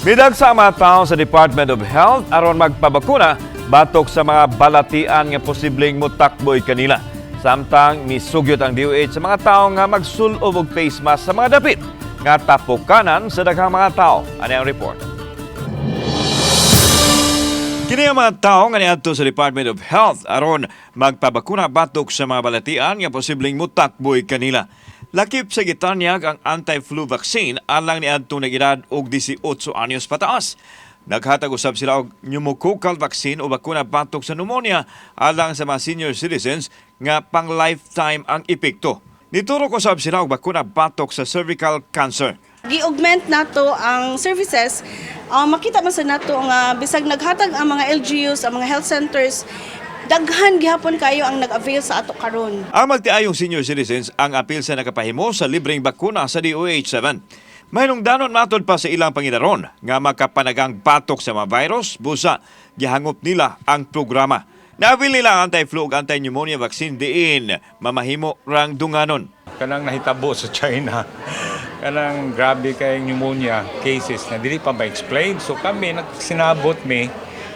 Midagsa ang mga tao sa Department of Health aron magpabakuna batok sa mga balatian nga posibleng mutakboy kanila. Samtang misugyot ang DOH sa mga tao nga magsulob og face mask sa mga dapit nga tapukanan sa daghang mga tao. Ani ang report. Kini ang mga tao nga niadto sa Department of Health aron magpabakuna batok sa mga balatian nga posibleng mutakboy kanila. Lakip sa gitanyag ang anti-flu vaccine alang niadtong nag-edad og 18 anyos pataas. Naghatag usab sila og pneumococcal vaccine o bakuna batok sa pneumonia alang sa mga senior citizens nga pang lifetime ang epekto. Niturok usab sila og bakuna batok sa cervical cancer. Gi-augment nato ang services. Makita man sa nato nga bisag naghatag ang mga LGUs, ang mga health centers, daghan gihapon kayo ang nag-avail sa ato karon. Ang magtiayong senior citizens ang apil sa nakapahimo sa libreng bakuna sa DOH 7. Mahinungdanon matod pa sa ilang pangidaron nga makapanagang batok sa mga virus, busa gihangop nila ang programa. Na-avail nila ang anti-flu ug anti-pneumonia vaccine diin mamahimo rang dunganon. Kanang nahitabo sa China, kanang grabe kay pneumonia cases na dili pa ma-explain. So kami nagsinabot mi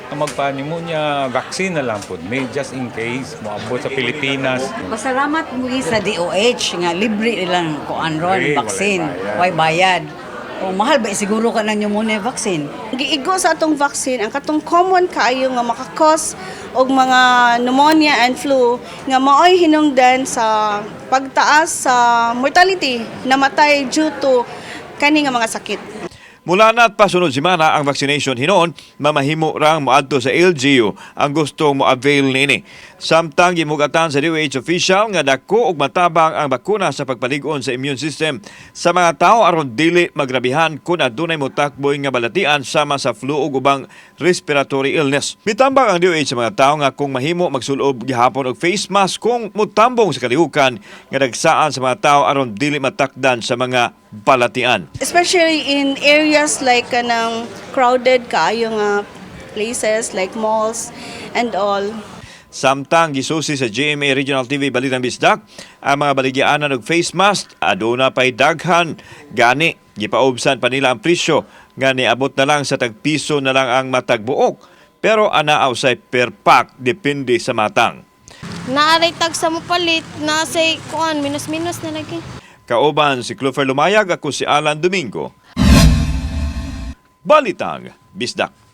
nga magpa-pneumonia vaccine na lang pud mi just in case moabot sa Pilipinas. Pasalamat mo sa DOH nga libre ilang kuan ron Libre, vaccine, walay way bayad. O mahal ba siguro ka ng pneumonia vaccine? Giigo sa atong vaccine ang katong common kaayo nga maka-cause og mga pneumonia and flu nga maoy hinungdan sa pagtaas sa mortality, namatay due to kani nga mga sakit. Mula na't pasunod semana ang vaccination hinuon, mamahimo rang moadto sa LGU ang gustong mo-avail niini. Samtang gimugatan sa DOH official nga dako og matabang ang bakuna sa pagpalig-on sa immune system sa mga tao aron dili magrabihan kung adunay motakboy nga balatian sama sa flu ug ubang respiratory illness. Mitambang ang DOH sa mga tao nga kung mahimo magsulob gihapon og face mask kung mutambong sa kalihukan nga dagsaan sa mga tao aron dili matakdan sa mga balatian. Especially in areas like kanang crowded kaayo nga places like malls and all. Samtang gisusi sa GMA Regional TV Balitang Bisdak ang mga baligyaanan og face mask aduna pay daghan, gani gipaubsan pa nila ang presyo nga niabot na lang sa tag piso na lang ang matag buok, pero anaa usay per pack depende sa matang. Naa ray tagsa mo palit, naa say kuan, minus-minus na lagi. Kauban si Clover Lumayag, ako si Alan Domingo. Balitang Bisdak.